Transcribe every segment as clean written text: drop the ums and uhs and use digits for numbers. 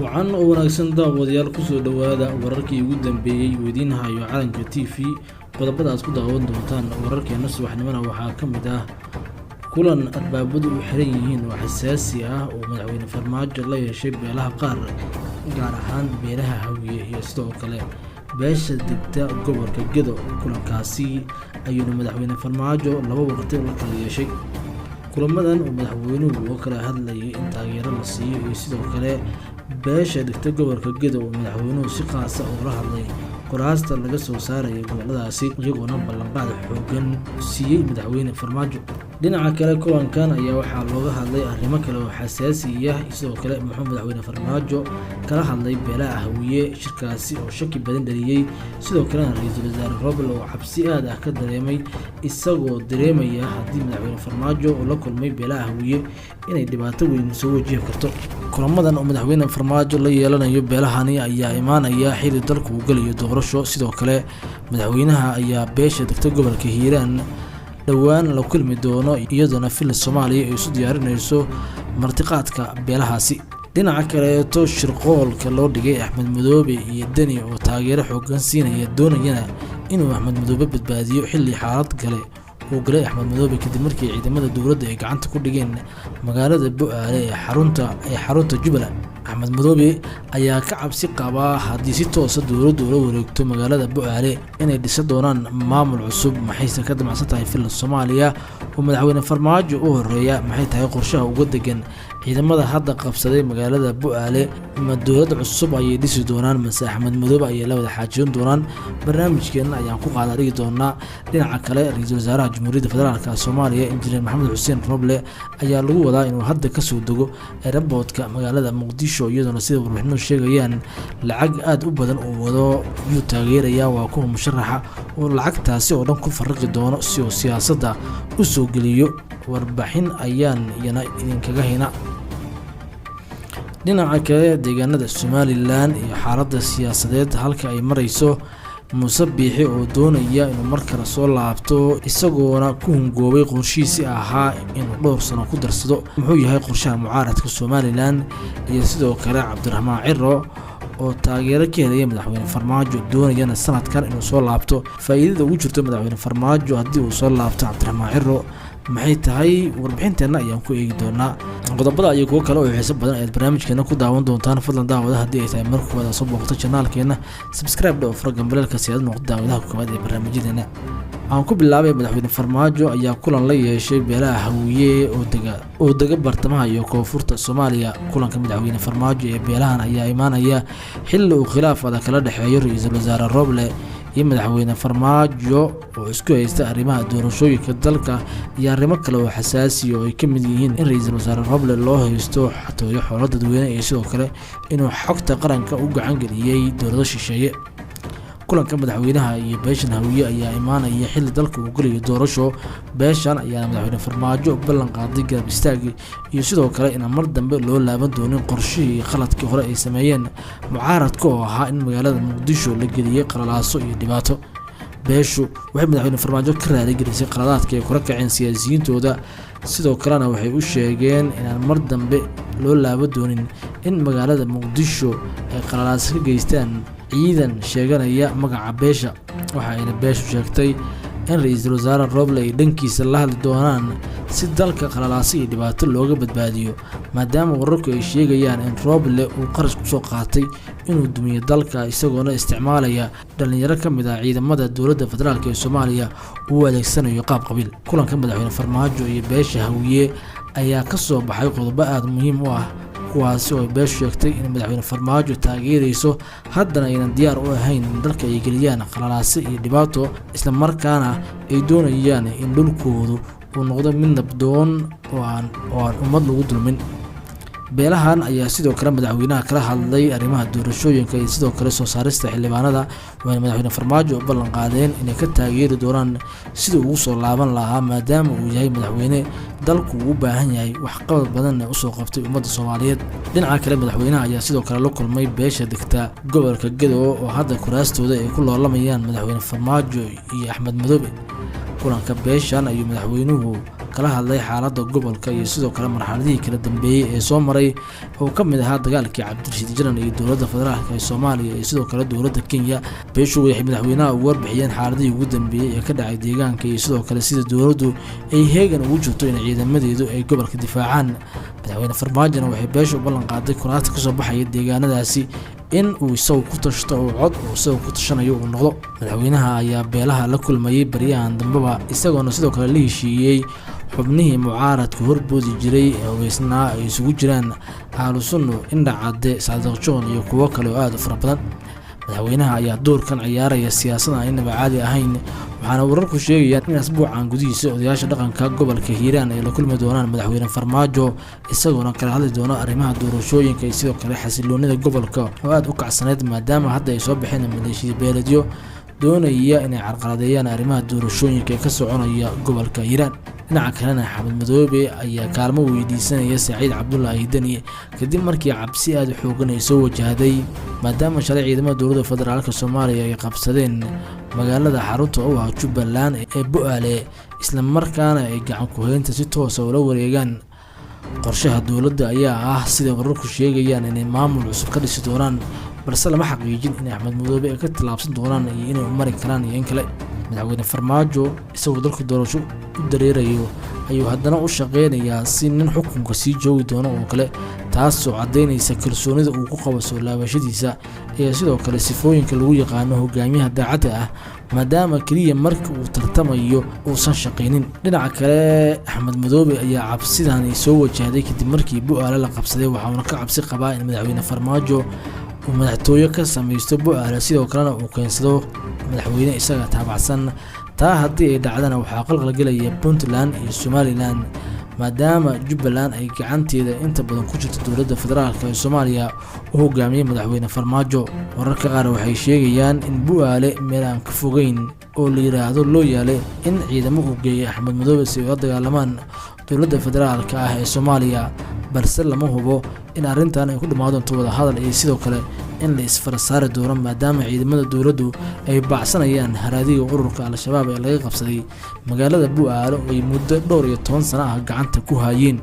Wacan oo wanaagsan daawadayaal, kusoo dhowaada wararkii ugu dambeeyey uu idiin hayo Calanka TV. Qodobada aad ku daawan doontaan wararkeena subaxnimona waxaa ka mid ah kulan albaabadu u xiran yihiin oo xasaasi ah oo Madaxweyne Farmaajo la yeeshay beelaha qaar, gaar ahaan beelaha Hawiye iyo sidoo kale beesha degta gobolka Gedo. Kulankaasi ayuuna Madaxweyne Farmaajo laba waqti la kala yeeshay. Kulamadan oo madaxweynuhu oo kala hadlayay in taageero la siiyo iyo sidoo kale beesha degta gobolka Gedo oo madaxweynuhu si qaasa ugala hadlay kuraasta laga soo saaraya goboladaasi, iyagoona ballanqaad xoogan siiyey Madaxweyne Farmaajo. Dhinaca kale, kulankan ayaa waxaa looga hadlay arrimo kale oo xasaasi ah. Sidoo kale, muxuu Madaxweyne Farmaajo kala hadlay beelaha Hawiye shirkaasi oo shaki badan dhaliyey? Sidoo kalena, Ra-iisul Wasaare Roble oo cabsi aad ah ka dareemay, isagoo dareemaya haddii Madaxweyne Farmaajo uu la kulmay beelaha Hawiye inay dhibaato weyn soo wajihi karto. Kulamadan oo Madaxweyne Farmaajo la yeelanayo beelahani ayaa imaanaya xili dalku uu gelayo doorasho. Sidoo kale, madaxweynaha ayaa beesha degta gobolka Hiiraan dhowaan la kulmi doono, iyadoona Villa Soomaaliya ay isu diyaarinayso martiqaadka beelahaasi. Dhinaca kaleeto, shirqoolka loo dhigay Axmed Madoobe iyo Deni oo taageero xoogan siinaya, doonayana inuu Axmed Madoobe badbaadiyo xilli xaalad gale uu galay Axmed Madoobe kadib markii ciidamada dowladda ay gacanta ku dhigeen magaalada Bo-aale ee xarunta Jubbaland. Axmed Madoobe ayaa ka cabsi qabaa haddii si toosa dowladdu ula wareegto magaalada Bo-aale inay dhisa doonaan maamul cusub. Maxayse ka damacsan tahay Villa Soomaaliya oo Madaxweyne Farmaajo u horeeya? Maxay tahay qorshaha uga degan ciidamada hadda qabsaday magaalada Bo-aale? Ma dowladda cusub ayay dhisi doonaan, mase Axmed Madoobe ayay la wada xaajiyon doonaan? Barnaamijkeenna ayaan ku qaada dhigi doonaa. Dhinaca kale, Ra-iisul Wasaaraha Jamhuuriyadda Federaalka Soomaaliya, Injineer Maxamed Xuseen Roble, ayaa lagu wadaa inuu hadda kasoo dego airportka magaalada Muqdisho, iyadoona sida warbixinadu sheegayaan lacag aada u badan uu wado. Yuu taageerayaa? Waa kuwa musharaxa oo lacagtaasi oo dhan ku farriqi doono si uu siyaasadda u soo geliyo? Warbixin ayaan iyana idinkaga hina. Dhinaca kale, deegaanada Somaliland iyo xaaladda siyaasadeed halka ay marayso, Muuse Biixi oo doonaya inuu mar kale soo laabto, isagoona ku hungoobay qorshihiisi ahaa inuu dhowr sano ku darsado. Muxuu yahay qorshaha mucaaradka Somaliland? Iyo sidoo kale Cabdiraxmaan Ciro oo taageero ka helaya Madaxweyne Farmaajo, doonayana sanadkan inuu soo laabto. Faa'iidada ugu jirto Madaxweyne Farmaajo haddii uu soo laabto Cabdiraxmaan Ciro maxay tahay? Warbixinteenna ayaan ku eegi doonaa. Qodobada iyo kuwo kale oo xiiso badan ayaad barnaamijkeena ku daawan doontaan. Fadlan daawada, haddii ay tahay marka koowaad soo booqato channelkeena, subscribe dhow, fura gambaleelka si aad noqdo daawadaha koowaad ee barnaamijyadeena. Aan ku bilaabay, Madaxweyne Farmaajo ayaa kulan la yeeshay beelaha Hawiye oo dega bartamaha iyo koonfurta Soomaaliya. Kulanka Madaxweyne Farmaajo ee beelahan ayaa imaanaya xilli uu khilaaf adag kala dhexeeyo Ra-iisul Wasaare Roble iyo Madaxweyne Farmaajo oo isku haysta arrimaha doorashooyinka dalka iyo arrimo kale oo xasaasiya oo ay ka mid yihiin in Ra-iisul Wasaare Roble loo haysto xatooyo xoolo dadweyne iyo sidoo kale inuu xogta qaranka u gacan geliyey dowlado shisheeye. Kulanka madaxweynaha iyo beeshan Hawiye ayaa imaanaya xilli dalka uu gelayo doorasho. Beeshan ayaana Madaxweyne Farmaajo ballan qaaday garab istaagi iyo sidoo kale inaan mar dambe loo laaban doonin qorshihii khaladkii hore ay sameeyeen mucaaradka oo ahaa in magaalada Muqdisho la geliyey qalalaaso iyo dhibaato. Beeshu waxay Madaxweyne Farmaajo ka raaligelisay qaladaadka ay kula kaceen siyaasiyiintooda. Sidoo kalena waxay u sheegeen inaan mar dambe loo laaban doonin in magaalada Muqdisho ay qalalaaso ka geystaan ciidan sheeganaya magaca beesha. Waxa ayna beeshu sheegtay in Ra-iisul Wasaare Roble ay dhankiisa la hadli doonaan si dalka qalalaasi iyo dhibaato looga badbaadiyo, maadaama wararku ay sheegayaan in Roble uu qarash kusoo qaatay inuu dumiyo dalka, isagoona isticmaalaya dhalinyaro ka mid ah ciidamada dowladda federaalk ee Soomaaliya uu adeegsanayo qaab qabiil. Kulanka Madaxweyne Farmaajo iyo beesha Hawiye ayaa ka soo baxay qodobo aada muhiim u ah, kuwaasi oo beeshu sheegtay in Madaxweyne Farmaajo taageerayso, haddana aynan diyaar u ahayn in dalka ay geliyaan qalalaase iyo dhibaato, islamarkaana ay doonayaan in dhulkoodu uu noqdo mid nabdoon oo aan ummad lagu dulmin. Beelahan ayaa sidoo kale madaxweynaha kala hadlay arrimaha doorashooyinka iyo sidoo kale soo saarista xildhibaanada, waxayna Madaxweyne Farmaajo u ballan qaadeen inay ka taageeri doonaan sidii ugu soo laaban lahaa, maadaama uu yahay madaxweyne dalku uu u baahan yahay, waxqabad badanna usoo qabtay ummadda Soomaaliyeed. Dhinaca kale, madaxweynaha ayaa sidoo kale la kulmay beesha degta gobolka Gedo oo hadda kuraastooda ay ku loolamayaan Madaxweyne Farmaajo iyo Axmed Madoobe. Kulanka beeshan ayuu madaxweynuhu kala hadlay xaaladda gobolka iyo sidoo kale marxaladihii kala dambeeyey ee soo maray oo ka mid ahaa dagaalkii Cabdirashiid Janan iyo dowladda federaalka ee Soomaaliya iyo sidoo kale dowladda Kenya. Beeshu waxay madaxweynaha ugu warbixiyeen xaaladihii ugu dambeeyey ee ka dhacay deegaanka iyo sidoo kale sida dowladdu ay heegan ugu jirto in ciidamadeedu ay gobolka difaacaan. Madaxweyne Farmaajona waxay beesha u ballan qaaday kuraasta kasoo baxaya deegaanadaasi in uu isagu ku tashto oo cod uu isagu ku tashanayo uu noqdo. Madaxweynaha ayaa beelaha la kulmayay baryahan dambeba, isagoona sidoo kale la heshiiyey xubnihii mucaaradka horboodi jiray ee hubeysnaa ay isugu jiraan Ahlu Sunno, Indhacadde, Saadiq John iyo kuwo kale oo aada u fara badan. Madaxweynaha ayaa doorkan ciyaaraya siyaasada aan inaba caadi ahayn, waxaana wararku sheegayaan in asbuucan gudihiisa odayaasha dhaqanka gobolka Hiiraan ay la kulmi doonaan madaxweyne Farmaajo, isagoona kala hadli doono arrimaha doorashooyinka iyo sidoo kale xasiloonida gobolka oo aada u kacsaneyd, maadaama hadda ay soo baxeen maleeshiya beeledyo doonaya inay carqaladeeyaan arrimaha doorashooyinka ee ka soconaya gobolka Hiiraan. Dhinaca kalena, Axmed Madoobe ayaa kaalmo weydiisanaya Saciid Cabdulaahi Deni kadib markii cabsi aada u xoogan ay soo wajahday, maadaama shalay ciidamada dowladda federaalka Soomaaliya ay qabsadeen magaalada xarunta u ah Jubbaland ee Bu-aale, islamarkaana ay gacan ku-haynta si toosa ula wareegaan. Qorshaha dowladda ayaa ah, sida wararku sheegayaan, inay maamul cusub ka dhisi doonaan, balse lama xaqiijin in Axmed Madoobe ay ka tallaabsan doonaan iyo inay u mari karaan iyo in kale. Madaxweyne Farmaajo isagoo dalka doorasho u dareerayo ayuu haddana u shaqeynayaa si nin xukunka sii joogi doono oo kale, taasoo caddaynaysa kalsoonida uu ku qabo soo laabashadiisa iyo sidoo kale sifooyinka lagu yaqaano hogaamiyaha daacadda ah, maadaama keliya markii uu tartamayo uusan shaqaynin. Dhinaca kale, Axmed Madoobe ayaa cabsidani soo wajahday kadib markii Bu-aale la qabsaday, waxauna ka cabsi qabaa in madaxweyne Farmaajo uu madaxtooyo ka samaysto Bu-aale, sidoo kalena uu keensado madaxweyne isaga taabacsan. Taa haddii ay dhacdana, waxaa qalqalgelaya Puntland iyo Somaliland, maadaama Jubbaland ay gacanteeda inta badan ku jirto dowladda federaalka ee Soomaaliya u hogaamiyey madaxweyne Farmaajo. Wararka qaar waxay sheegayaan in Bu-aale meel aan ka fogeyn oo la yidhaahdo loo yaalay in ciidamo uu geeyay Axmed Madoobe si ay ula dagaalamaan dowladda federaalka ah ee Soomaaliya, balse lama hubo in arrintan ay ku dhammaan doonto wadahadal iyo sidoo kale in la isfara saari doono, maadaama ciidamada dowladdu ay baacsanayaan haraadiga ururka Al-Shabaab ee laga qabsaday magaalada Bu-aale oo ay muddo dhowr iyo toban sano ah gacanta ku hayeen.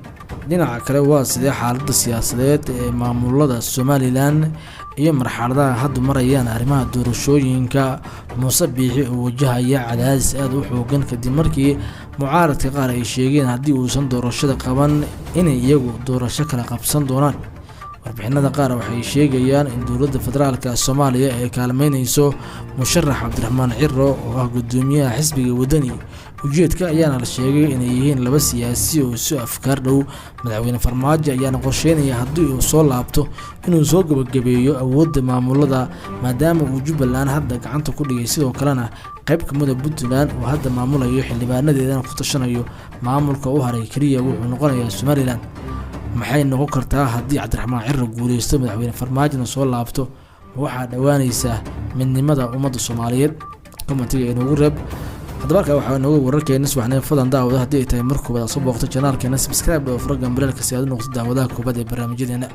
Dhinaca kale, waa sidee xaaladda siyaasadeed ee maamulada Somaliland iyo marxaladaha hadda marayaan arrimaha doorashooyinka? Muuse Biixi oo wajahaya cadaadis aada u xoogan kadib markii mucaaradka qaar ay sheegeen haddii uusan doorashada qaban inay iyagu doorasho kala qabsan doonaan. Warbixinada qaar waxay sheegayaan in dowladda federaalka Soomaaliya ay kaalmeyneyso musharax Cabdiraxmaan Ciro oo ah gudoomiyaha xisbiga Wadani. Ujeedka ayaana la sheegay inay yihiin laba siyaasi oo isu afkaar dhow. Madaxweyne Farmaajo ayaana qorsheynaya haddii uu soo laabto inuu soo gabagabeeyo awoodda maamulada, maadaama uu Jubbaland hadda gacanta ku dhigay, sidoo kalena qayb kamida Puntland uu hadda maamulayo, xildhibaanadeedana ku tashanayo. Maamulka u haray keliya wuxuu noqonayaa Somaliland. Maxay noqon kartaa haddii Cabdiraxmaan Ciro guuleysto, madaxweyne Farmaajona soo laabto? Waxaa dhowaanaysaa midnimada ummadda Soomaaliyeed? Commentiga inoogu reeb. Haddaba halkaa waxaa inooga wararkeena subaxnimo. Fadan daawada, haddii ay tahay mar koobaad aad soo booqto channelkeena, subscribe oo furo gambaleelka si aad u noqoto daawadaha koobaad ee barnaamijyadeena.